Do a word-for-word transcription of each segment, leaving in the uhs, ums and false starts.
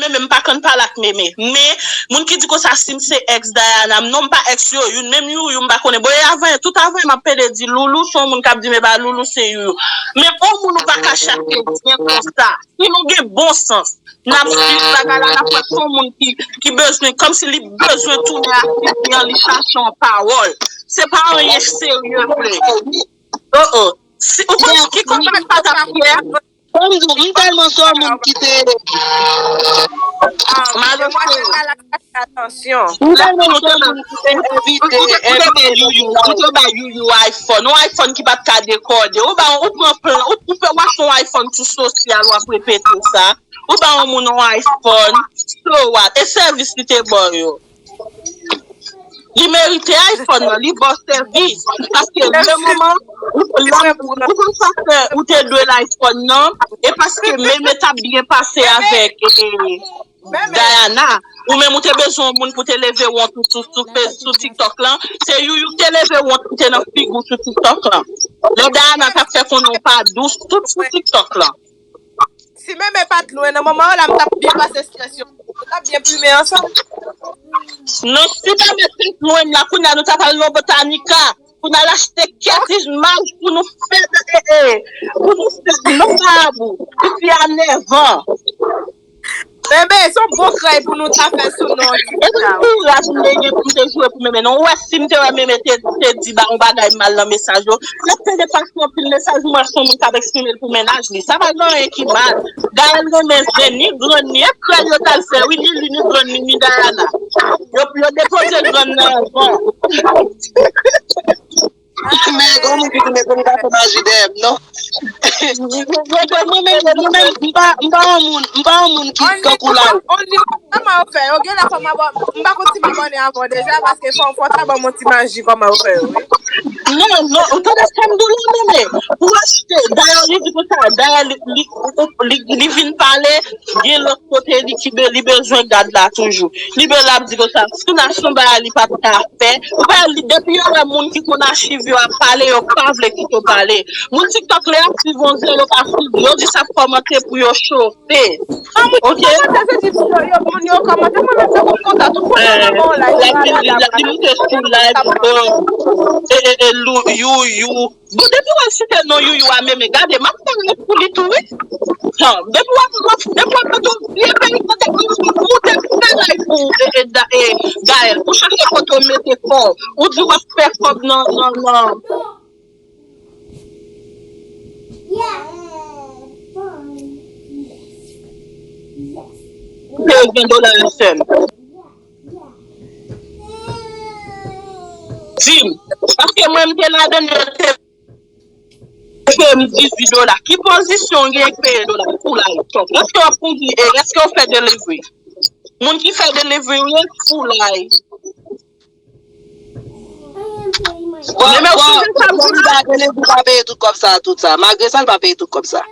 Meme, m pa konn pale ak Meme. Men, moun ki di konsa, si m se ex Diana, m non, m pa ex yo, youn, menm Youyou, m pa konnen. Bon, e avan, tout avan, m ap pede di Loulou, se yon moun k ap di m, e pa Loulou, se Youyou. Men, yon moun ou pa ka chache byen konsa. Si nou gen bon sans, n ap swiv bagay la, n ap wè se yon moun ki, ki bezwen, kòmsi li bezwen tounen ak pitit li an, li chache yon pawòl. Se pa anyen serye vre. Oh, oh. Si, ou konn ki konprann pa t ap fè? Kòm di w, m tèlman sò moun ki te. Ah, madanm Demoiselle la, la chache atansyon. M tèlman sò moun ki te envite Youyou, ou te bay Youyou iPhone, yon iPhone ki pa t ka dekòde. Ou ba, ou pran plan, ou, ou fè w achte yon iPhone sou sosyal, w ap repete sa. Ou ba yon moun yon iPhone, so what? E sèvis li te ba w yo. Li merite iPhone nan, li ba w sèvis. Paske le moman, ou, lè, ou konn sa fè, ou te dwe l iPhone nan, e paske Meme t ap byen pase avèk, eh, Diana, ou menm ou te bezwen yon moun pou te leve wont ou sou, sou, sou TikTok lan, se Youyou ki te leve wont ki te nan figi w sou TikTok lan. Lè Diana t ap fè konnen w pa dous, tout sou TikTok lan. Si Meme pa t lwen nan moman yo la, m t ap byen pase estrès yo. Nou t ap byen plimen ansanm. Non, si Meme te lwen la, kounye a nou t ap al nan Botanica pou n al achte kèt imaj pou nou fè, eh, eh, pou nou fè non Marabou. Epi a nèf an. Meme, se yon bon krèy pou nou ta fè sou non. E pa kouraj m te gen pou m te joure pou Meme, non. Ou wè, si m te wè Meme te, te di ba yon bagay mal nan mesaj yo, m ap tande pase anpil mesaj, m wè se yon moun k ap eksprime l pou mennaj li. Sa pa gen anyen ki mal. Gaël renmen zen, ni grann ni. E krèy yo t al fè, wi, ni li, ni grann ni, ni Diana. Yo, yo depoze grann nan anvan. Men gen moun ki di, men pou m ka fè maji dèyè m, non. Mwen menm, mwen menm, m pa, m pa yon moun, m pa yon moun ki tankou la. Kòman yo fè? Yo gen lè fò m abò-, m pa konn si m abòne avè w deja, paske fò, fò w ta ban m yon ti maji kòman yo fè yo, wi. Non, non, ou tande sa m di w la, Meme? Pou achte, dayè li di konsa, dayè li, li, li, li vin pale, gen lòt kote li ki be-, li bezwen gad la toujou. Li be-, l ap di konsa, si l achte yon bagay li pa t ka fè, ou pa li, depi yo wè moun ki konn achiv yo ap pale, yo pa vle kite w pale. Moun TikTok lè y ap swiv yon zen, yo pa swiv, yo jis ap kòmante pou yo chofe. An moun ki kòmante, se di pou yo, yo, moun yo kòmante, mwen menm se pou m kontan, tout moun nan ban yon like. L ap vin, li, l ap vin moute sou live, oh, e, e, e, Lou, Youyou. Bon, depi w al site non Youyou a, Meme, gade, m ap fè live pou li tou, wi. Jan, depi w ap, depi w ap mete yon vye peyi kote pou ou te fè live pou, e, e, Da-, e, Gaël, pou chache kote w mete kò w, ou di w ap fè kòb nan, nan, nan. Peye ven dola yo sèl. Di m, paske mwen m te ladann yo te peye m dizuit dola. Ki pozisyon w gen k peye dola pou live? Èske w ap kondi, e, èske w fè delivery? Moun ki fè delivery, w ye pou live. Bon, men bon, Florida, delivery pa peye tout kòb sa, tout sa. Malgre sa, l pa peye tout kòb sa.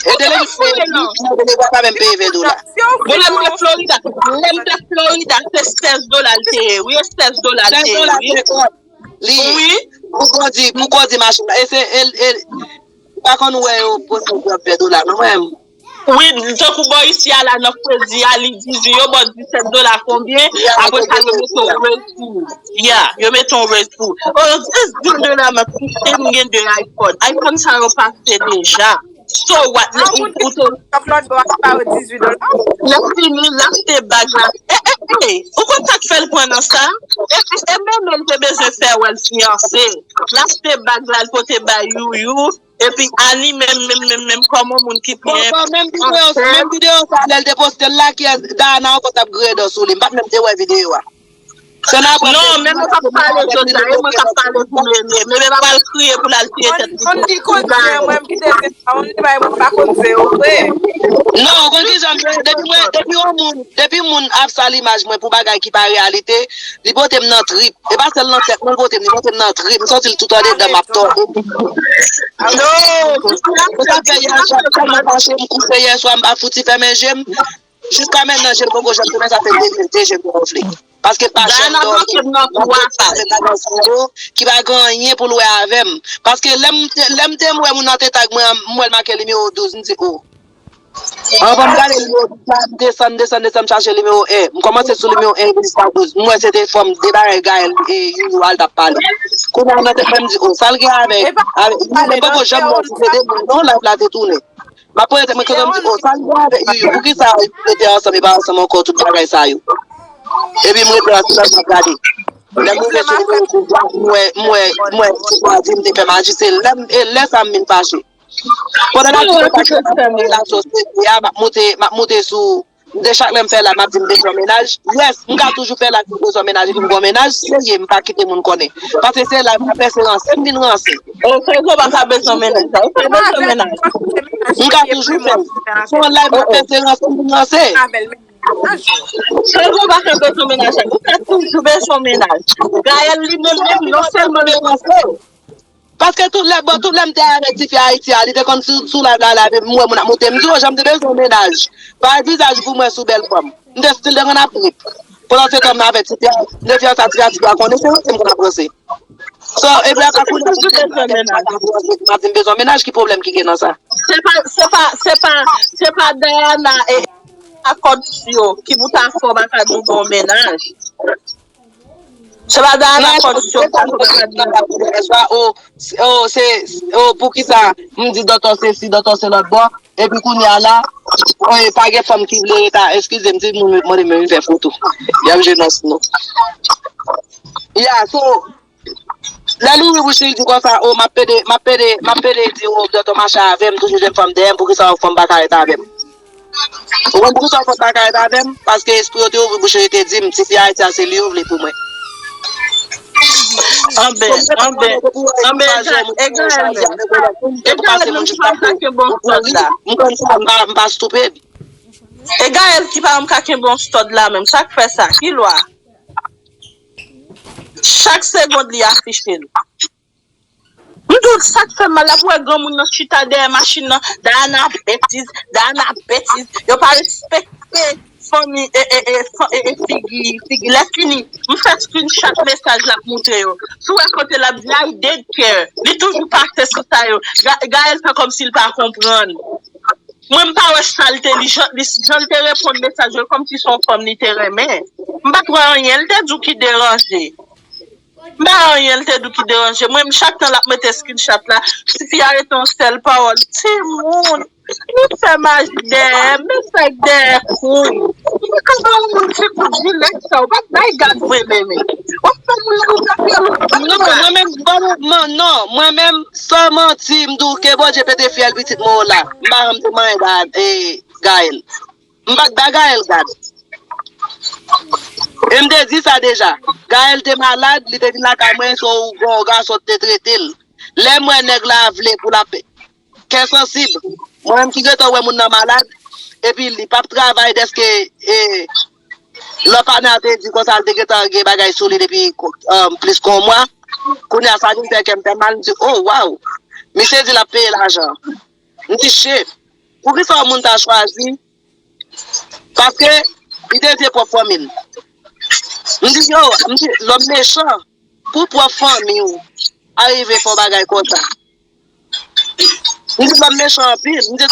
E delivery, delivery pa menm peye ven dola. Bon, lè m te Florida, lè m te Florida, se sèz dola l te ye. Wi, sèz dola l te ye, wi. Li, wi. Pou kondi, pou kondi machin la. E se, e, e, ou pa konn wè yo poste yo ap fè dola, non, mwen. Wi, tankou bò isi a la, nan kredi a, li dizuit, yo ba w disèt dola konbyen, apre sa, yo mete yon rate pou ou. Ya, yo mete yon rate pou ou. Oh, dis dola, m ap kite, m gen de iPhone. iPhone sa yo pase deja. So what? Ah, ou te lòt bò a pa dizuit dola? Lè fini, l achte bag la. E, e, e, ou konn sa k fè l pran nan sa? E, e, e menm l te bezwen fè wè l fiyanse. L achte bag la, l pote bay Youyou. Epi Ani menm, menm, menm, menm, kòman moun ki pi... Bon, bon, menm videyo sa, menm videyo sa, lè l te poste l la, kiyès, Dayana ankò t ap griyen dan sou li. M pa t menm te wè videyo a. Se nan apre... Non, men mwen p ap pale Jodya, e mwen k ap pale pou Meme. Meme pa pral kriye pou l al tiye tèt li. On di konn se mwen ki te se sa, on di bay mwen pa konn se yo vre. Non, ou konn kijan m ye, depi mwen, depi yon moun, depi moun ap sal imaj mwen pou bagay ki pa reyalite, li pote m nan trip. E pa sèl nan tèt mwen, li pote m, li pote m nan trip. M santi l tout andedan, m ap tòde. Yo, se sa k fè yè swa, m tèlman fache, m kouche yè swa, m pa fouti fèmen je m. Jiska mentnan, je m poko janm fèmen, sa fè de, de je m gonfle. Paske l pa janm dòmi. M ap fè bagay sa yo, ki pa gen anyen pou l wè avè m. Paske lè m te, lè m te wè moun nan te tag mwen, m wè l make nimewo douz, m di, oh. Anvan m gade nimewo dis la, m desann, desann, desann, m chache nimewo en. M kòmanse sou nimewo en rive jiska douz. M wè se te fanm de bagay Gaël e Youyou al t ap pale. Kounye a nan tèt mwen, m di, o, sa l gen avèk, avèk, m poko janm wè si se de moun non, live la te tounen. M ap poze tèt mwen kesyon, m di, o, sa l gen avèk Youyou? Poukisa yo te ansanm, e pa ansanm ankò, tout bagay sa yo? Epi m rete la, sou sa m ap gade. Lè m rive sou nimewo douz la, m wè, m wè, m wè, m wè, se kwa di m te fè maji, se lè m, e lè sa m vin fache. Pandan n ap di kontak yo, relasyon serye a, m ap moute, m ap moute sou, de chak lè m fè la, m ap di m bezwen mennaj. Yes, m ka toujou fè la, m bezwen mennaj, epi m gon mennaj serye, m pa kite moun konnen. Paske se la, m ap pèse ranse, m vin ranse. O, Fèzo pa ka bezwen mennaj la. Ou pa bezwen mennaj. M ka toujou fè l. Se yon live, m ap pèse ranse, m vin ranse. Fèzo pa ka bezwen mennaj la. Ou ka toujou bezwen mennaj. Gaël li menm, menm non sèlman li ranse. Paske tout lè, bon, tout lè m te avèk tifi Ayiti a, li te konn sou, sou live la, la, m wè moun ap moute. M di, o, jan m te bezwen mennaj. Pa vizaj pou mwen sou bèl fanm. M te stil te konn ap trip. Pandan se tan m avèk tifi a, m te fè sa, tifi a, tifi a konnen se ranse m konn ap ranse. So, epi apa kounye a, m ap di m bezwen mennaj, ki pwoblèm ki gen nan sa? Se pa, se pa, se pa, se pa Diana e Akòd yo ki pou ta fè w pa ka di w gon mennaj. Se pa Diana Akòd yo ki pou ta fè w pa ka di w gon mennaj. O, o, se, o, poukisa m di dòtò se si, dòtò se lòt bò, epi kounye a la, e, pa gen fanm ki vle reta, eskize m, si moun mande m vin fè foto. Y ap jwe nan sno. Ya, so, lè l ouvri bouch li, li di konsa, o, m ap pede, m ap pede, m ap pede di, o, dòtò mache avè m, toujou jwenn fanm dèyè m, poukisa yon fanm pa ka ret avè m? Ou konn poukisa yon fanm pa ka ret avè m? Paske espri yo te ouvri bouch yo, yo te di m, tifi Ayiti a, se li yo vle pou mwen. Anben, anben, anben, e Gaël menm, e Gaël menm ki pa ka kenbe yon stòd la. M konn sa, m pa, m pa stupid. E Gaël ki pa janm ka kenbe yon stòd la menm, sa k fè sa, ki lwa? Chak segond li afiche l. M di w sa k fè m mal la pou wè granmoun nan chita dèyè machin nan, Diana betiz, Diana betiz. Yo pa respekte fanmi e, e, e, fan- e, e figi, figi. Lè fini, m fè screenshot mesaj l ap moutre yo. Si w wè kote l ap di, I did care. Li toujou pase sou sa yo. Ga- Gaël fè kòmsi l pa konprann. Mwen, m pa wè sa l te li, jan li, jan l te reponn mesaj yo, kòmsi se yon fanm li te renmen. M pa t wè anyen l te di w ki deranje. M pa wè anyen l te di w ki deranje. Mwen, m chak tan l ap mete screenshot la, tifi a rete yon sèl pawòl. Timoun, nou fè maji dèyè, men sa k dèyè kou. Ou pa ka ba yon moun ti kout jilèt sa, ou pa t bay gad vre, bebe. W ap fè moun la, ou t ap fè l, ou t ap Non, fè. Mwen menm, ban nou, man, non, mwen menm, san manti, m di w ke Bondye pete fyèl pitit mwen w la. M pa janm te manyen gad, e, Gaël. M pa t ba Gaël gad. E m te di sa deja. Gaël te malad, li te vin lakay mwen, se yon gason te trete l. Lè m wè nèg la vle pou l ap kè sansib. Mwen menm ki gentan wè moun nan malad, epi li p ap travay dèske, e, lòt patnè a te di konsa l te gentan gen bagay sou li depi, um, plis ke yon mwa. Kounye a sa vin fè kè m fè mal, m di, o, waw. Misye di l ap peye lajan. M di, shit. Poukisa yon moun ta chwazi? Paske li te vye pwòp fanmi l. M di, yo, m di, lòm mechan. Pou pwòp fanmi w arive fè w bagay konsa. M di, lòm mechan anpil. M di,